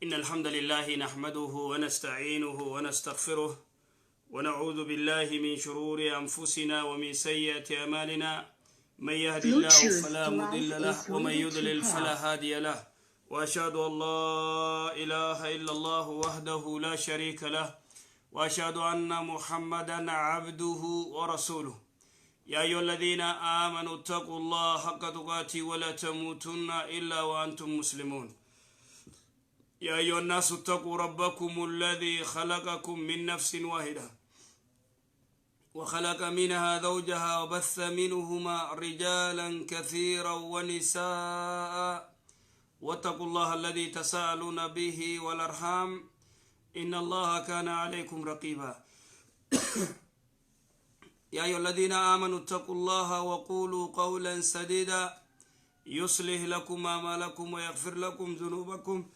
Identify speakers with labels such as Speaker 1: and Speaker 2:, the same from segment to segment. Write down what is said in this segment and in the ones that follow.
Speaker 1: إن الحمد لله نحمده ونستعينه ونستغفره ونعوذ بالله من شرور أنفسنا ومن سيئة أعمالنا. من يهد الله
Speaker 2: Bluetooth
Speaker 1: فلا مضل
Speaker 2: device
Speaker 1: له
Speaker 2: is
Speaker 1: ومن
Speaker 2: ready to
Speaker 1: يضلل
Speaker 2: pair.
Speaker 1: فلا هادي له، وأشهد أن لا إله إلا الله وحده لا شريك له، وأشهد أن محمدا عبده ورسوله. يا أيها الذين آمنوا اتقوا الله حق تقاته ولا تموتن إلا وأنتم مسلمون. يا أيها الناس اتقوا ربكم الذي خلقكم من نفس واحدة وخلق منها زوجها وبث منهما رجالا كثيرا ونساء، واتقوا الله الذي تساءلون به والأرحام إن الله كان عليكم رقيبا. يا أيها الذين آمنوا اتقوا الله وقولوا قولا سديدا يصلح لكم أعمالكم ويغفر لكم ذنوبكم،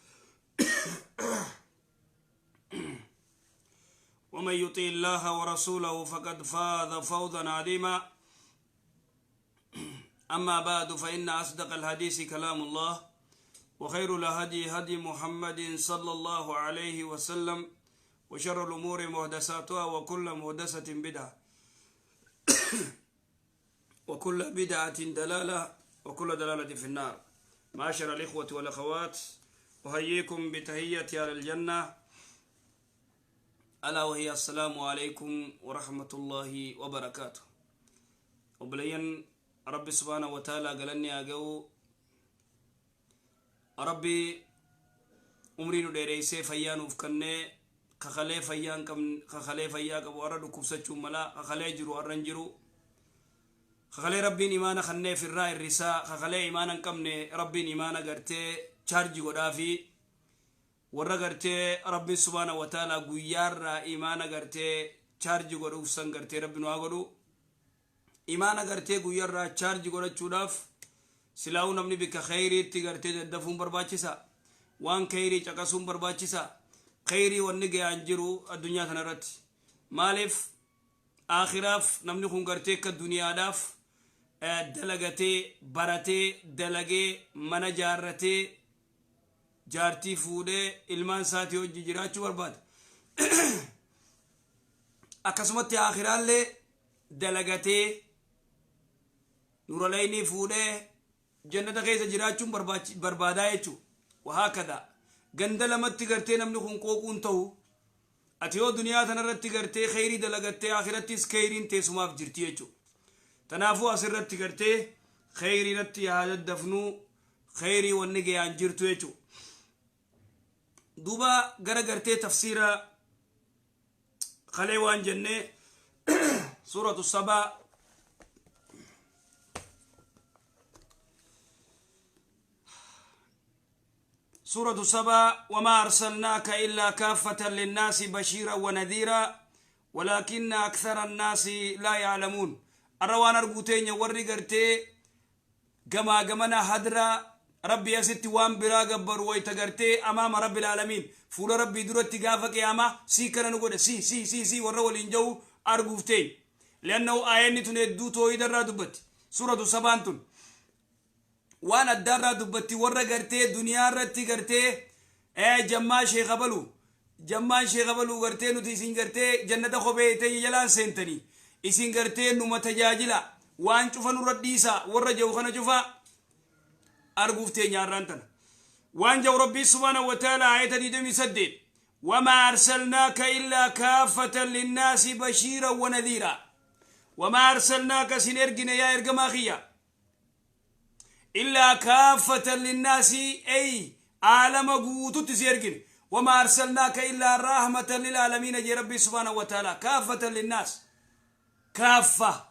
Speaker 1: ومن يطع الله ورسوله فقد فاز فوزا عظيما. أما بعد، فإن أصدق الحديث كلام الله، وخير الهدي هدي محمد صلى الله عليه وسلم، وشر الأمور محدثاتها، وكل محدثة بدعة، وكل بدعة دلالة، وكل دلالة في النار. معاشر الإخوة والأخوات، أحييكم بتحية على الجنة، ألا وهي السلام عليكم ورحمة الله وبركاته. وبلين ربي سبحانه وتعالى قالني أجو ربي umrii nu dheereysee fayyaa nuuf kennee, kakalee fayyaan qabn, kakalee fayyaa qabu har'a dhukkubsachuu mala, kakalee jiru har'a hin jiru, kakalee Rabbiin imaana kanneef irraa hirrisaa, kakalee imaana hin qabne Rabbiin imaana gartee chaarji godhaafi, warra gartee Rabbiin subhaana wa ta'ala guyyaarraa imaana gartee chaarji godhuuf san gartee Rabbi nu haa godhu. Imaana gartee guyyaarraa chaarji godhachuudhaaf silaa'uu namni bikka khayriitti gartee daddafuun barbaachisa, waan khayrii caqasuun barbaachisa. Khayrii wanni ga'aan jiru addunyaa kana irratti, maaliif aakhiraaf namni kun gartee akka duniyaadhaaf dalagatee, baratee, dalagee, mana jaarratee, jaartii fuudhee, ilmaan isaatii hojii jiraachuu barbaada. Akkasumatti aakhiraallee dalagatee, nuraleynii fuudhee, jannata keessa jiraachuun barbaadaa jechuudha. Wahaakada ganda lamatti gartee namni kun qooquun ta'u, ati yoo duniyaa tanarratti gartee kheyrii dalagattee, akhirattis kheyriin teessumaaf jirti jechuudha. Tanaafuu asirratti gartee kheyrii irratti haa daddafnuu, kheyrii wanni ga'aan jirtu jechuudha. Duuba gara gartee tafsiira kalee waan jennee suuratu Sabaa سورة سبا: وما أرسلناك إلا كافة للناس بشيرا ونذيرا ولكن أكثر الناس لا يعلمون. الروان أرغوتين ورّي غرتي جما جمنا هدرا ربي يا ستي وان برا جبر ويتغرتي أمام رب العالمين، فول ربي درتي غافك يا ما سي كان نقول سي سي سي سي ورّا ولينجو أرغوفتين، لأنه آية تندو تويد الرادبت سورة سبانتون waan addaarraa dubbatti. Warra gartee duniyaa irratti gartee jammaa sheekha balu, jammaan sheekha baluu gartee nuti isin gartee jannata kophee ta'e jalaan seentanii, isin gartee numa tajaajila, waan cufa nurra dhiisa warra jiru kana cufa arguuf teenya har'aan tana. Waan jiru Rabbii subhaanahu wa ta'ala ayata 28: وما أرسلناك إلا كافة للناس بشيرا ونذيرا. وما أرسلناك سن إرجنا يا إرجما خيا إلا كافة للناس، أي عالم قوتو تسيرجن. وما أرسلناك إلا رحمة للعالمين جي ربي سبحانه وتعالى. كافة للناس، كافة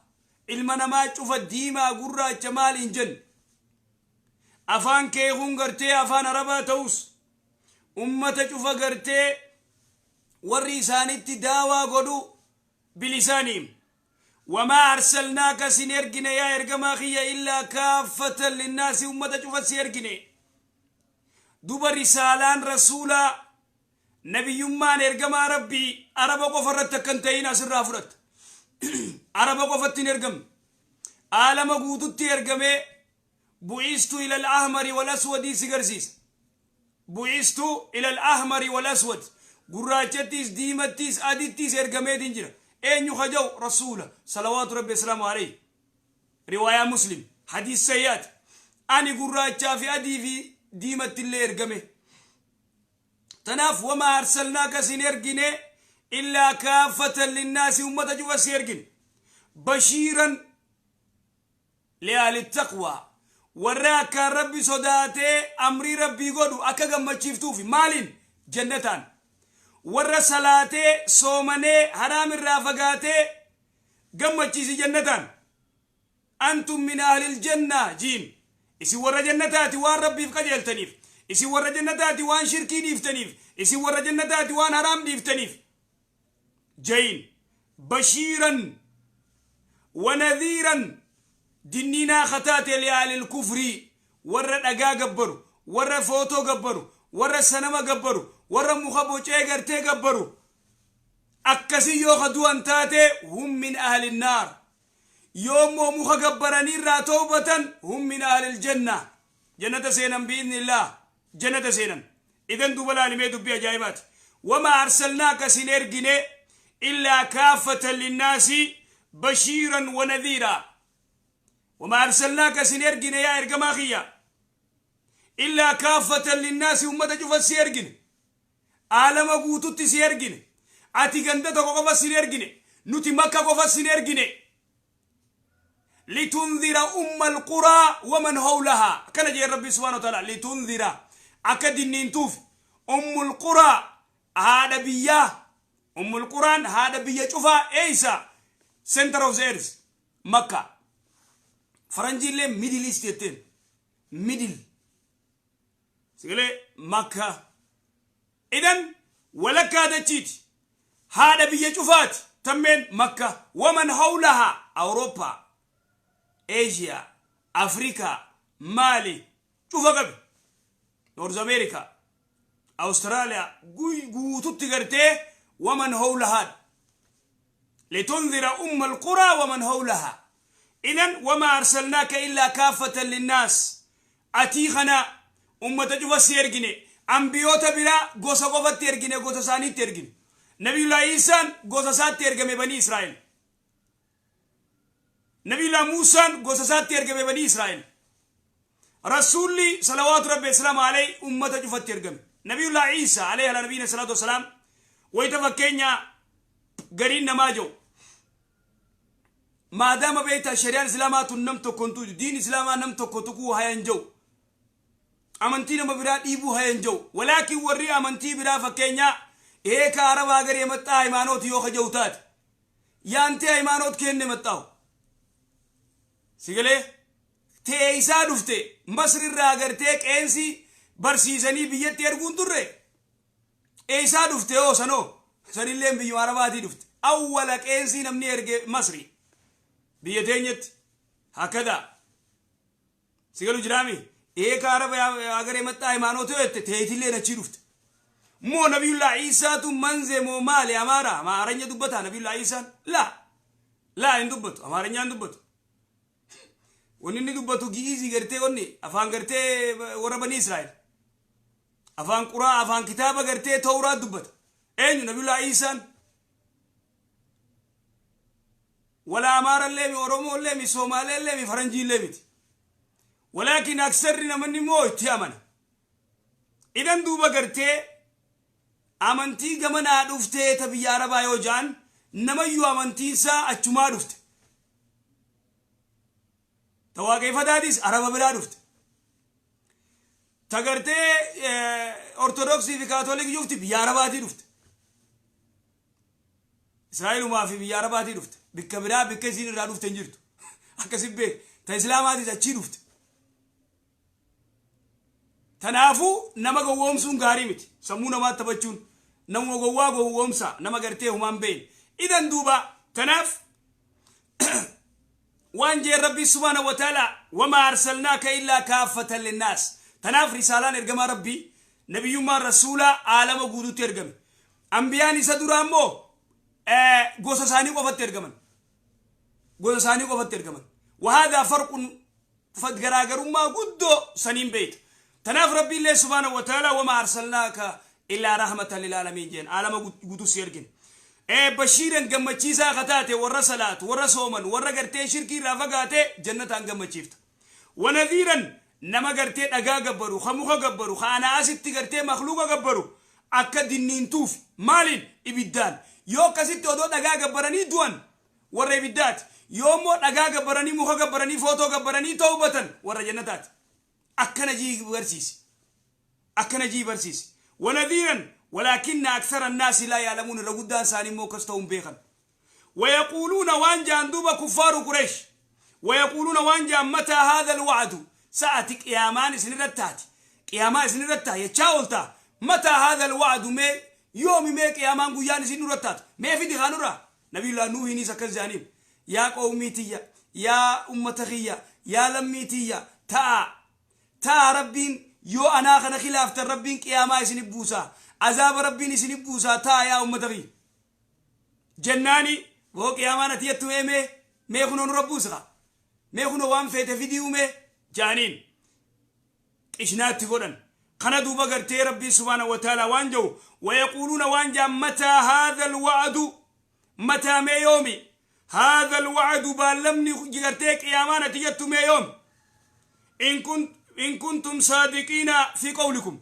Speaker 1: ilma namaa cufa, diimaa, gurraacha, maal hin jenne, afaan kee kun gartee afaan Arabaa ta'us, ummata cufa gartee warri isaanitti daawaa godhu bilisaaniim. وما أرسلناك sin ergine yaa ergamaa kiyya إلا كافة للناس, ummata cufa si ergine. Duba risaalaan rasuulaa, nabiyyummaan ergamaa Rabbii Araba qofa irratti akkan ta'in asirraa fudhatta. Araba qofatti hin ergamne, aalama guututti ergamee. بعثت إلى الأحمر والأسود si garsiisa. Bu'istu ilal ahmari wal aswad, gurraachattis diimattis adittis ergameetiin jira. Eenyu kaja'u? Rasuula salawaatu rabbi wasalaamu alayhi. Riwaayaa Muslim, hadiis sayyaati. Ani gurraachaa fi adii fi diimattillee ergame. Tanaaf wamaa arsalnaaka sin ergine illaa kaaffatan linnaasi, ummata cufa si ergine, bashiiran li'ahli taqwaa, warra akkaan Rabbi sodaatee amrii Rabbii godhu akka gammachiiftuufi. Maaliin? Jannataan. Warra salaatee, soomanee, haraam irraa fagaatee gammachiisi jannataan. Antum min ahlil jannaa jiin. Isin warra jannataati waan Rabbiif qajeeltaniif, isin warra jannataati waan shirkii dhiiftaniif, isin warra jannataati waan haraam dhiiftaniif jayin. Bashiiran wanadhiiran, dinniinaa kataate, li'ahlil kufrii, warra dhagaa gabbaru, warra footoo gabbaru, warra sanama gabbaru, warra muka bocee gartee gabbaru. Akkasii yoo ka du'an taate, hum min ahlin naar. Yoommoo muka gabbaranii irraa tawbatan, hum min ahlil janna, jannata seenan, bi'idhnillah jannata seenan. Idan duuba laalimee dubbii ajaa'ibaati. Wamaa arsalnaaka sin ergine illaa kaaffatan linnaasi bashiiran wa nadhiiraa. Wamaa arsalnaaka sin ergine yaa ergamaa kiyya illaa kaaffatan linnaasi, ummata cufa si ergine, aalama guututti si ergine. Ati ganda tokko qofa sin ergine, nuti Makka qofa sin ergine. Litundhira umma alquraa waman hawlahaa, akkana jee Rabbi subhanahu wa ta'ala. Litundhira, akka dinniintuuf, ummul quraa, haadha biyyaa. Ummul quraan haadha biyya cufaa. Eeysa? Center of the earth, Makka. Faranjiillee Middle East jetteen, middle sigalee Makka. Idan walakkaa dachiiti, haadha biyya cufaati tammeen Makka. Waman hawlahaa, Awurooppaa, Eeshiyaa, Afrikaa, maali cufa qabi, North America, Awustiraaliyaa guututti gartee waman hawlahaadha. Litundhira umma alquraa waman hawlahaa. Idan wamaa arsalnaaka illaa kaaffatan linnaas, atii kana ummata cufa si ergine. Ambiyoota biraa gosa qofatti ergine, gosa isaaniitti ergine. Nabiyullah Iisaan gosa isaatti ergame, Banii Israa'el. Nabiyullah Muusaan gosa isaatti ergame, Banii Israa'el. Rasuulli salawaatu rabbi islaamu alayhi ummata cufatti ergame. Nabiyullah Iisaa alayhi ala nabiyina salaatu wasalaam, wayita fakkeenya gariin namaa jiru maadaama beektaa shari'aan islaamaa tun nam tokko hin tuqu, diin islaamaa nam tokko tuquu hayan jiru, amantii nama biraa dhiibuu hayan jiru. Walaakin warri amantii biraa fakkeenyaa eeka arabaa garee maxxaa hayimaanooti yoo kaja'u taate, yaantee hayimaanoot kenne maxxaahu sigalee teeysaa dhufte. Masrirraa gartee qeensi barsiisanii biyyatti erguun turre. Eeysaa dhufte yoo sanoo? Sanilleen biyyuma arabaatii dhufte. Awwala qeensii namni erge Masri biyya teenyetti hakkadaa sigalu jiraami. Eeka araba agaree maxxaa hayimaanoot yoo jette, teetilleen achii dhufte. Moo Nabiyullah Iisaatu manze moo maali? Amaara amaaranya dubbataa Nabiyullah Iisaan? Laa, laa, hin dubbatu, amaaranyaan dubbatu. Wanni inni dubbatu Gi'izii gartee, wanni afaan gartee warra Banii Israa'el, afaan quraa, afaan kitaaba gartee Tawraa dubbata. Eenyu Nabiyullah Iisaan? Wala amaarallee mi, oromoollee mi, soomaaleellee mi, faranjiillee miti. Walaakin aksarri namanni immoo itti amana. Idan duuba gartee amantii gamanaa dhuftee ta biyya arabaa yoo ja'an, namayyuu amantiinsaa achumaa dhufte. Ta waaqeffataatis araba biraa dhufte. Ta gartee Ortodoksii fi Kaatolikii jufti biyya arabaatii dhufte. Israa'elumaa fi biyya arabaatii dhufte. Bikka biraa bikka isiin irraa dhufte hin jirtu. Akkasit beek. Ta islaamaatis achii dhufte. Tanaafuu nama gowwoomsuun gaarii miti. Sammuu namaa taphachuun namuma gowwaa gowwoomsa, nama gartee humaan beeyne. Idan duuba tanaaf waan jeen Rabbii subhaanahu wa ta'ala: wamaa arsalnaaka illaa kaaffatan linnaas. Tanaaf risaalaan ergamaa Rabbii, nabiyyummaan rasuulaa aalama guututti ergame. Ambiyaan isa duraa immoo gosa isaanii qofatti ergaman, gosa isaanii qofatti ergaman. Wahaadaa farqun, garaagarummaa guddoo saniin beeyta. Tanaaf Rabbi illee subhaanahu wa ta'ala wama arsalnaaka illaa rahmatan lil aalamiin jeen. Aalama guutuu si ergine. Bashiiran gammachiisaa ka taate, warra salaatu, warra sooman, warra gartee shirkii irraa fagaate jannataan gammachiifta. Wanadhiiran, nama gartee dhagaa gabbaru, ka muka gabbaru, ka anaa asitti gartee makluuqa gabbaru akka dinniintuuf. Maaliin? Ibiddaan. Yoo akkasitti odoo dhagaa gabbaranii du'an, warra ibiddaati. Yoo immoo dhagaa gabbaranii, muka gabbaranii, footoo gabbaranii toobatan, warra jannataati. Akkana jii barsiisi, akkana jii barsiisi. Wanadhiiran walaakinna akthara annaasi laa ya'lamuun. Irra guddaan isaanii immoo akkas ta'uun beekan. Wayaquuluuna, waan jaan duuba kuffaaru Qureesh, wayaquuluuna, waan jaan, mataa haadha alwacdu, sa'ati qiyaamaan isin irratti taati, qiyaamaa isin irratti taa jechaa ooltaa, mataa haadha alwacdu, mee yoomi mee qiyaamaan, guyyaan isin nurratti taatu mee fidi kaanurraa? Nabiyullah Nuuhiinis akkas jaaniin: yaa qawmii tiyya, yaa ummata kiyya, yaa lammii tiyya, ta'a ta'a, Rabbiin yoo anaa kana khilaaftan Rabbiin qiyaamaa isinif buusaa, azaaba Rabbiin isinif buusaa, ta'a yaa ummata kiyya jennaani. Boo qiyaamaan ati jettu mee mee mee kunoo nurra buusa, mee kunoo waan feete fidii ume jaaniin, qishnaatti godhan. Kana duuba gartee Rabbiin subhaanahu wa ta'ala waan jedhu, wayaquuluuna, waan jaan, mataa haadha alwa'du, mataa, mee yoomi, haadha alwa'du, baallamni gartee qiyaamaan ati jettu mee yoomi, in kuntum saadiqiina fi qawlikum.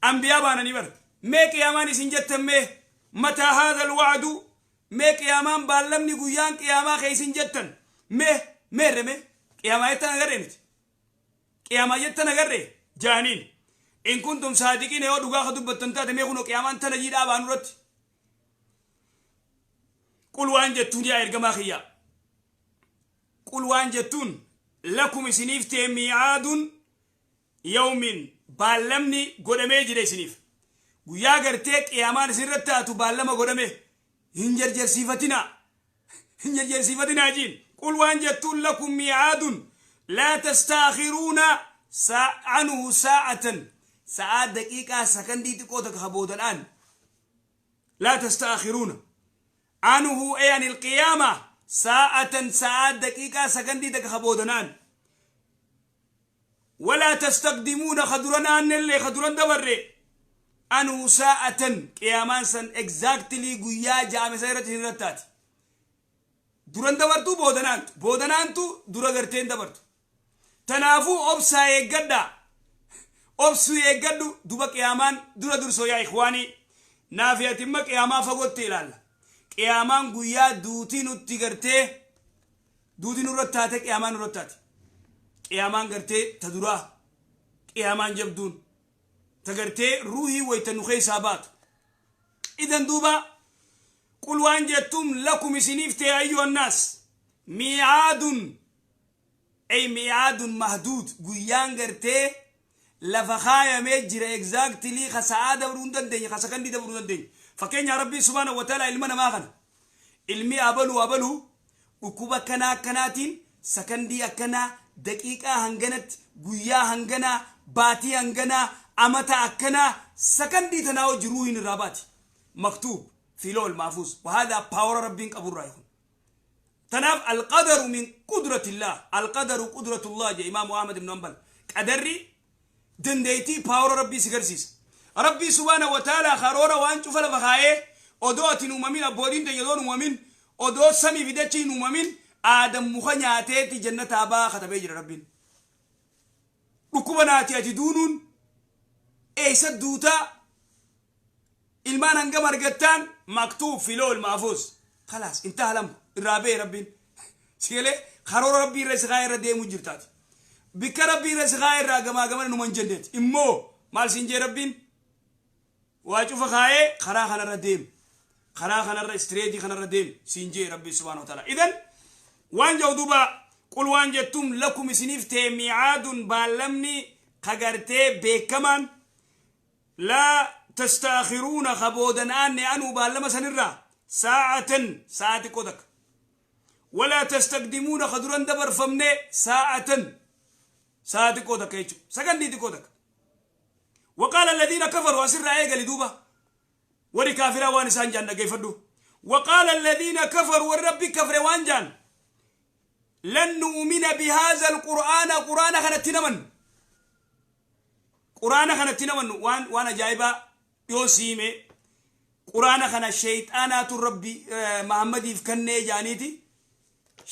Speaker 1: Anbiyaa baananii bar, mee qiyaamaan isin jettan mee, mataa haadha alwa'du, mee qiyaamaan, baallamni guyyaan qiyaamaa kee isin jettan mee meerre, mee qiyaamaa jettan agarree miti, qiyaamaa jettan agarree jaaniin. In kuntum saadiqiina, yoo dhugaa ka dubbattan taate, mee kunoo qiyaamaan tana jiidhaa baanu irratti. Qul, waan jettuun, yaa ergamaa kiyya, qul, waan jettuun, lakum, isiniif ta'e, miicaadun yawmin, baallamni godhamee jira isiniif. Guyyaa gartee qiyaamaan isinirratti taatu baallama godhame, hin jarjarsiifatinaa, hin jarjarsiifatinaa jiin. Qul, waan jettuun, lakum miicaadun laa tastaakhiruuna anhu saa'atan, sa'aa daqiiqaa sakandii xiqqoo takka ka boodan'aan, laa tastaakhiruuna anhu, ay an ilqiyaama, saa'atan, sa'aa daqiiqaa sakandii takka ka boodan'aan, walaa tastaqdimuuna, ka duran aannellee, ka duran dabarre, anhu saa'atan. Qiyaamaan san exactly guyyaa ja'ame san irratti hin taati. Duran dabartu, boodanaantu, boodanaantu dura garteen dabartu. Tanaafuu obsaa eeggadha, obsuu eeggadhu. Duba qiyaamaan dura dursoo, yaa ikhwaanii, naafi atimma qiyaamaa fagootti ilaalla. Qiyaamaan guyyaa duutii nutti gartee duutii nurratti taate, qiyaamaan nurratti taate. Qiyaamaan gartee ta duraa, qiyaamaan jabduun ta gartee ruuhii wayta nu keessaa baatu. Idan duuba qul, waan jettum, lakum, isiniif ta'e, ayyuha annaas, miicaadun, ay miicaadun mahduud, guyyaan gartee lafa kaayamee jira, exactly ka sa'aa dabruu hin dandeenye, ka sakandii dabruu hin dandeenye. Fakkeenya Rabbii subhaanahu wa ta'ala ilma namaa kana, ilmi abaluu abaluu dhukkuba akkanaa akkanaatiin sakandii akkanaa, daqiiqaa hanganatti, guyyaa hanganaa, baatii hanganaa, amata akkanaa, sakandii tanaa hojii ruuhiin irraa baati. Maktuub fi lawhil mahfuuz. Wahaadaa power Rabbiin qaburraa kun. Tanaaf alqadaru min qudratillah, alqadaru qudratullah je Imaamu Ahmad ibn Hanbal. Qadarri dandeettii, power Rabbii si garsiisa. Rabbii subhaana wa ta'ala karoora waan cufa lafa kaayee, odoo ati hin uumamin, abbootiin teenya odoo hin uumamin, odoo samii fi dachii hin uumamin, Aadam muka nyaateeti jannataa baa katabee jira Rabbiin. Dhukkuba naati ati duunuun eessa duutaa, ilmaan hangam argattaan, maktuub fi lawhil mahfuuz. Khalaas, intaha lamru, irraa ba'e Rabbiin. Sigalee karoora Rabbii irra si kaa'e irra deemuu jirtaati. Bikka Rabbii irra si kaa'e irraa gamaa gamana numa hin jenneeti. Immoo maal siin jee Rabbiin? Waa cufa kaa'ee karaa kanarra deem, karaa kanarra, straight kanarra deem siin jee Rabbiin subhaanahu wa ta'ala. Idan waan jedhu duuba, qul, waan jettum, lakum, isiniif ta'e, miicaadun, baallamni ka gartee beekamaan, laa tastaakhiruuna, ka boodan aanne, anuu, baallama sanirraa, saa'atan, sa'a xiqqoo takka, walaa tastaqdimuuna, ka duran dabarfamne, saa'atan, sa'a xiqqoo takka jechuudha, sakandii xiqqoo takka. وقال الذين كفروا, asirraa eegali duuba, warri kaafiraa waan isaan jaan dhaggeeffadhu. وقال الذين كفروا, warri Rabbi kafre waan jaan, لن نؤمن بهذا القرآن, quraana kanatti naman. Quraana kanatti namannu waan ajaa'ibaa yoo siime, quraana kana sheeyxaanaatu Rabbi Mahammadiif kennee jaaniiti,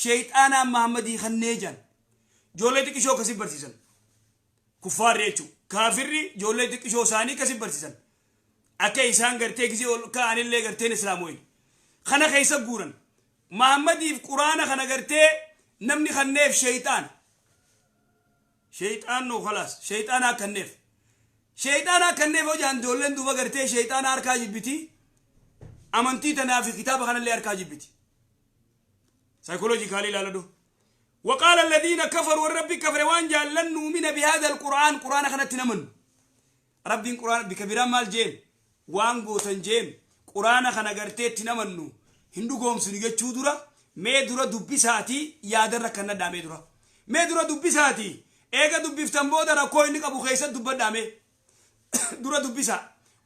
Speaker 1: sheeyxaanaan Mahammadii kennee jaan. Ijoollee xiqqishoo akkasii barsiisan kuffaarri jechuudha. Kaafirri ijoollee xiqqishoo isaanii akkasii barsiisan, akka isaan gartee gisee ol ka'anillee garteen islaamoyin kana keessa guuran. Mahammadiif quraana kana gartee namni kanneef sheeyxaan, sheeyxaan nu khalaas, sheeyxaanaa kanneef, sheeyxaanaa kanneef hojaan. Ijoolleen duuba gartee sheeyxaana harkaa jibbiti, amantii tanaa fi kitaaba kanallee harkaa jibbiti. Psychologically ilaaladhu. وقال الذين كفروا، والرب كفر وان جال، لن نؤمن بهذا القرآن، قرآن كانت نمن رب قرآن بكبيران مال جيم وان قوتن جيم قرآن كان غرتي نمنو هندو قوم سنجا dura mee dura dubbisaatii yaadarra kan nadhaamee, dura mee dura dubbisaatii, eega dubbiftan booda rakkoo inni qabu keessa dubbadhaame. Dura dubbisa,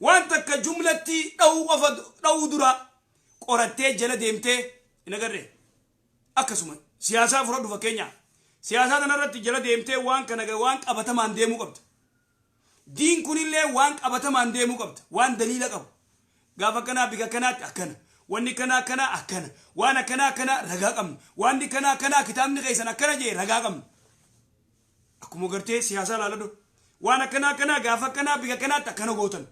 Speaker 1: waan takka jumlatti dha'uu qofa dha'uu dura qorattee jala deemtee hin agarre. Akkasuma siyaasaa fudhadhu, fakkeenya siyaasaa kanarratti jala deemtee waan kana waan qabatamaan deemuu qabda. Diin kunillee waan qabatamaan deemuu qabda, waan daliila qabu. Gaafa akkanaa bika kanaatti akkana, wanni kana akkana akkana, waan akkana akkana ragaa qabna, wanni kana akkana, kitaabni keessan akkana jee ragaa qabna. Akkuma gartee siyaasaa ilaaladhu, waan akkana akkana gaafa akkanaa bika kanaatti akkana gootan,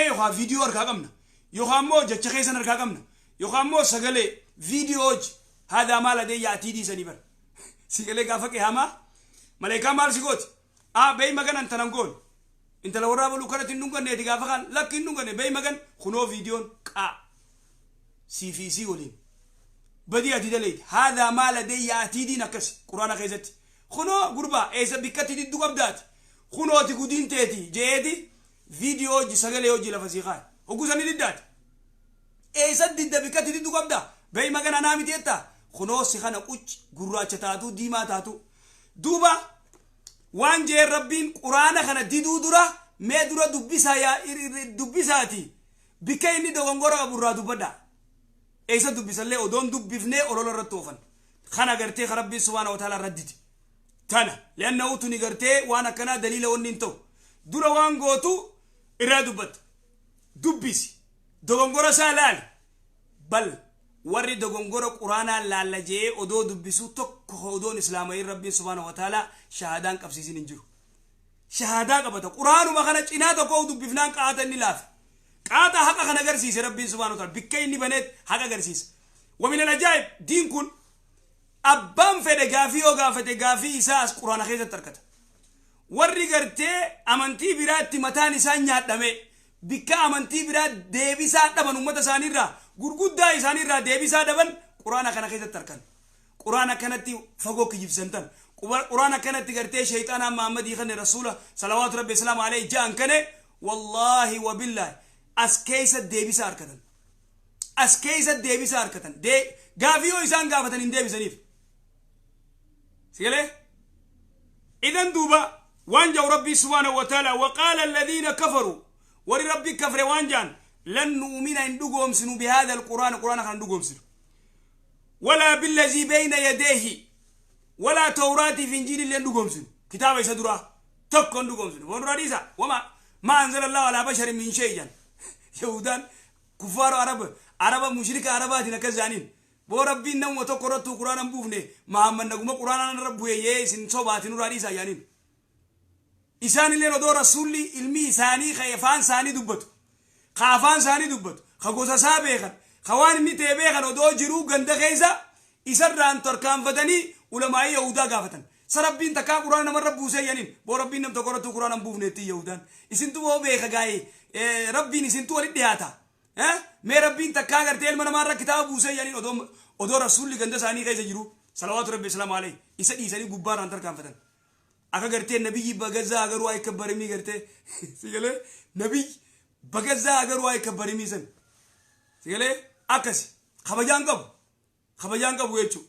Speaker 1: yookaan viidiyoo harkaa qabna, yookaan immoo jecha keessan harkaa qabna, yookaan immoo sagalee viidiyoo hojii haadaa maal adee yaatii dhiisanii bara sagalee. Gaafa qiyaamaa maleekaa maal si gooti? Ah, beey magan antanan goon intala warraa baluu kanatti hin dhunganneeti. Gaafa kan lakki hin dhunganne, beey magan kunoo viidiyoon qaa sii fi isii waliin badii ati daleeti. Haadaa maal adee yaatii diin akkas quraana keessatti kunoo gurbaa eessa bikkatti diddu qabdaati, kunooti gudiin teeti jeeti, viidiyoo hojii sagalee hojii lafa sii kaay hoggusanii diddaati. Eessa didda? Bikkatti diddu qabda, beey magan anaa miti jetta, kunoo si kana qucci gurraacha taatu diimaa taatu. Duuba waan jeen Rabbiin quraana kana diduu dura mee dura dubbisaa, yaa dubbisaati bikka inni dogongora qabu irraa dubbadha. Eessa dubbisallee odoon dubbifnee olola irratti oofan kana gartee ka Rabbiin subhaana wa ta'ala radditi tana, li'annahu tuni gartee waan akkanaa daliila wanni hin ta'u. Dura waan gootu irraa dubbatta, dubbisi, dogongora isaa laali. Bal warri dogongora quraanaa laalla jee odoo dubbisuu tokko odoon islaamayin Rabbiin subhaana wa ta'ala shahaadaan qabsiisin hin jiru. Shahaadaa qabata, quraanuma kana cinaa tokko dubbifnaan qaata inni laafe, qaata haqa kana agarsiise. Rabbiin subhaana wa ta'ala bikka inni baneet haqa agarsiisa. ومن العجائب diin kun abbaan fedhe gaafii yoo gaafate gaafii isaa as quraana keessatti argata. Warri gartee amantii biraatti mataan isaan nyaadhame, bikka amantii biraa deebisaa dhaban, ummata isaaniirraa gurguddaa isaaniirraa deebisaa dhaban, quraana kana keessatti argan. Quraana kanatti fagoo kijibsan tan, quraana kanatti gartee sheeyxaanaa Mahammadii kane rasuula salawaatu rabbi islaamu alayhi ja'an kane, wallaahi wabillaahi as keessa deebisaa argatan, as keessa deebisaa argatan. Gaafii yoo isaan gaafatan hin deebisaniif sigalee. Idan duuba waan jau Rabbii subhaanahu wa ta'ala: وقال الذين كفروا، warri Rabbi kafre waan jaan: لن نؤمن hin dhugoomsinu، بهذا القرآن quraana kana dhugoomsinu، ولا بالذي بين يديه، ولا tawraatii fi injiilii illee hin dhugoomsinu, kitaaba isa duraa tokko hin dhugoomsinu. Waan duraa dhiisa, وما ما أنزل الله على بشر من شيء jan yahudaan kuffaara araba, araba mushrika arabaatiin akkas jaaniin. Boo Rabbiin namuma tokko irrattuu quraana hin buufne, Mahammad naguma quraanaan irra bu'e yee isin sobaatin nurraa dhiisaa jaaniin. Isaan illeen odoo rasuulli ilmi isaanii ka afaan isaanii dubbatu, ka afaan isaanii dubbatu, ka gosa isaa beekan, ka waan inni ta'e beekan odoo jiruu, ganda keessa isarraan tarkaanfatanii ulamaa'ii yahudaa gaafatan. Sa Rabbiin takkaa quraana namarra buusee janiin. Boo Rabbiin nam tokko irrattuu quraana hin buufneetti yahudaan. Isintu boo beeka gaa'ee, Rabbiin isintu walitti dhiyaata. Mee Rabbiin takkaa gartee ilma namaarra kitaaba buusee janiin odoo rasuulli ganda isaanii keessa jiru salawaatu rabbi islaamu alayhi isa dhiisanii gubbaarraan tarkaanfatan. Akka gartee nabiyyi በገዛ ሀገሩ አይከበርም gartee sigalee nabiyyi በገዛ ሀገሩ አይከበርም san sigalee akkasi kabajaan qabu, kabajaan qabu jechuudha.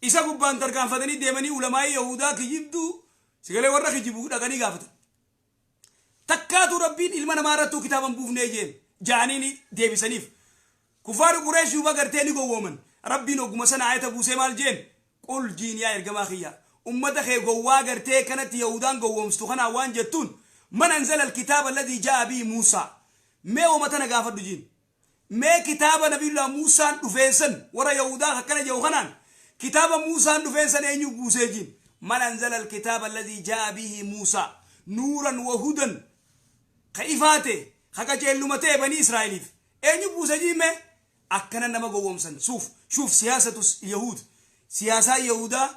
Speaker 1: Isa gubbaan tarkaanfatanii deemanii ulamaa'ii yahudaa kijibduu sigalee warra kijibuu dhaqanii gaafatan. Takkaatu Rabbiin ilma namaa irrattuu kitaaba hin buufnee jeen jaaniin deebisaniif. Kufaari Qureesh duuba gartee ni gowwooman. Rabbiin oguma sana ayata buusee maal jeen? قل jiin yaa ergamaa kiyya, ummata kee gowwaa gartee kanatti yahudaan gowwoomstu kanaa waan jettuun Man anzala alkitaaba alladhii jaa'a bihi Muusaa? Mee ummata na gaafadhu jiin. Mee kitaaba Nabiyullah Muusaan dhufeen san, warra Yahudaa akkana jedhu kanaan, kitaaba Muusaan dhufeen san eenyu buusee jiin. Man anzala alkitaaba alladhii jaa'a bihi Muusaa nuuran wa hudan, ka ifaa ta'e, ka qaceelluma ta'e banii Israa'eliif eenyu buuse jiin mee? Akkana nama gowwomsan. Suuf shuuf siyaasatu Yahuud, siyaasaa Yahudaa,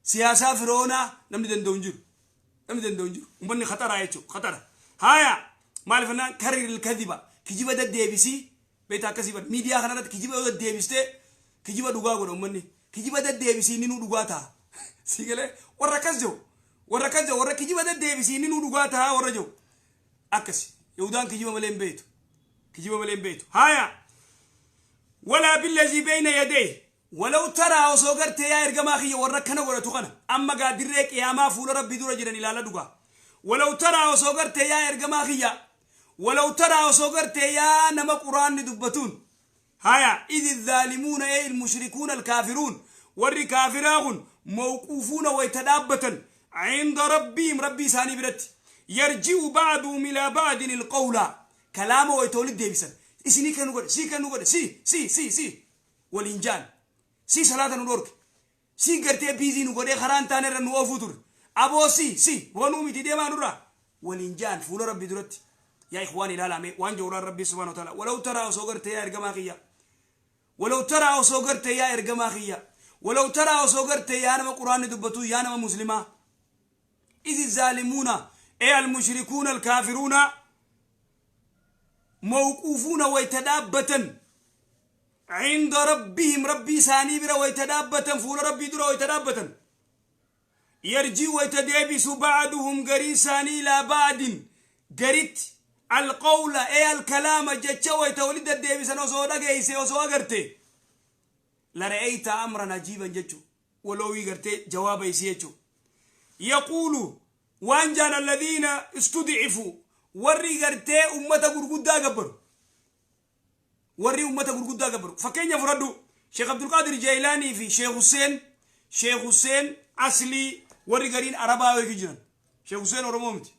Speaker 1: siyaasaa Firoonaa namni danda'u hin jiru. Namni danda'u hin jiru. Ummanni khaxaraa jechuudha. Khaxara. Haaya, maaliif jennaan, kariril kadhiba, kijiba deddeebisii beektaa akkasii bar miidiyaa kanarratti kijiba yoo deddeebistee kijiba dhugaa godha ummanni. Kijiba deddeebisii inni nuu dhugaa ta'a. Si galee? Warra akkas jiru. Warra akkas jiru, warra kijiba deddeebisii inni nuu dhugaa ta'a warra jiru. Akkasi. Yahudaan kijiba malee hin beektu. Kijiba malee hin beektu. Haaya. Walaa billazii beeyna yadee. Walaw taraa, osoo gartee yaa ergamaa kiyya, warra akkana godhatu kana amma gaa dirree qiyaamaa fuula Rabbii dura jiran ilaala dhugaa. Walaw taraa, osoo gartee yaa ergamaa kiyya, walaw taraa, osoo gartee yaa nama quraanni dubbatuun, haya, idhi zaalimuuna ee ilmushrikuuna alkaafiruun, warri kaafiraa kun, mawquufuuna, wayta dhaabbatan, cinda rabbiihim, Rabbii isaanii biratti, yarji'u ba'duhum ilaa ba'din ilqawla, kalaama wayta walit deebisan, isinii kan nu godhe si, kan nu godhe si, si, si, si waliin ja'an, si salaata nu dhorke, si gartee biizii nu godhee karaa hin taane irra nu oofuu ture, aboo si, si wanuu miti, deemaa nurraa waliin ja'an fuula Rabbii duratti. Yaa ikhwaan, ilaalaa mee waan jawraan Rabbii subhaanahu wa ta'ala. Walaw taraa, osoo gartee yaa ergamaa kiyya, walaw taraa, osoo gartee yaa ergamaa kiyya, walaw taraa, osoo gartee yaa nama quraanni dubbatu, yaa nama muslimaa, idhi zaalimuuna ee almushrikuuna alkaafiruuna mawquufuuna, wayta dhaabbatan, cinda rabbihim, Rabbii isaanii bira wayta dhaabbatan, fuula Rabbii dura wayta dhaabbatan, yarjii, wayta deebisu, ba'duhum, gariin isaanii, ilaa ba'din, garitti, alqawla ee alkalaama, jecha wayta wali deddeebisan osoo dhageeyse, osoo agarte, la ra'ayta amran ajiiban jechu. Waloowii gartee jawaaba isii jechu. Yaquulu, waan jaan, alladhiina istudcifu, warri gartee ummata gurguddaa gabbaru, warri ummata gurguddaa gabbaru. Fakkeenya fudhadhu, Sheekh Abdulqaadir Jeylaanii fi Sheekh Hussein, Sheekh Hussein aslii warri gariin Arabaa eegu jiran. Sheekh Hussein Oromoo miti.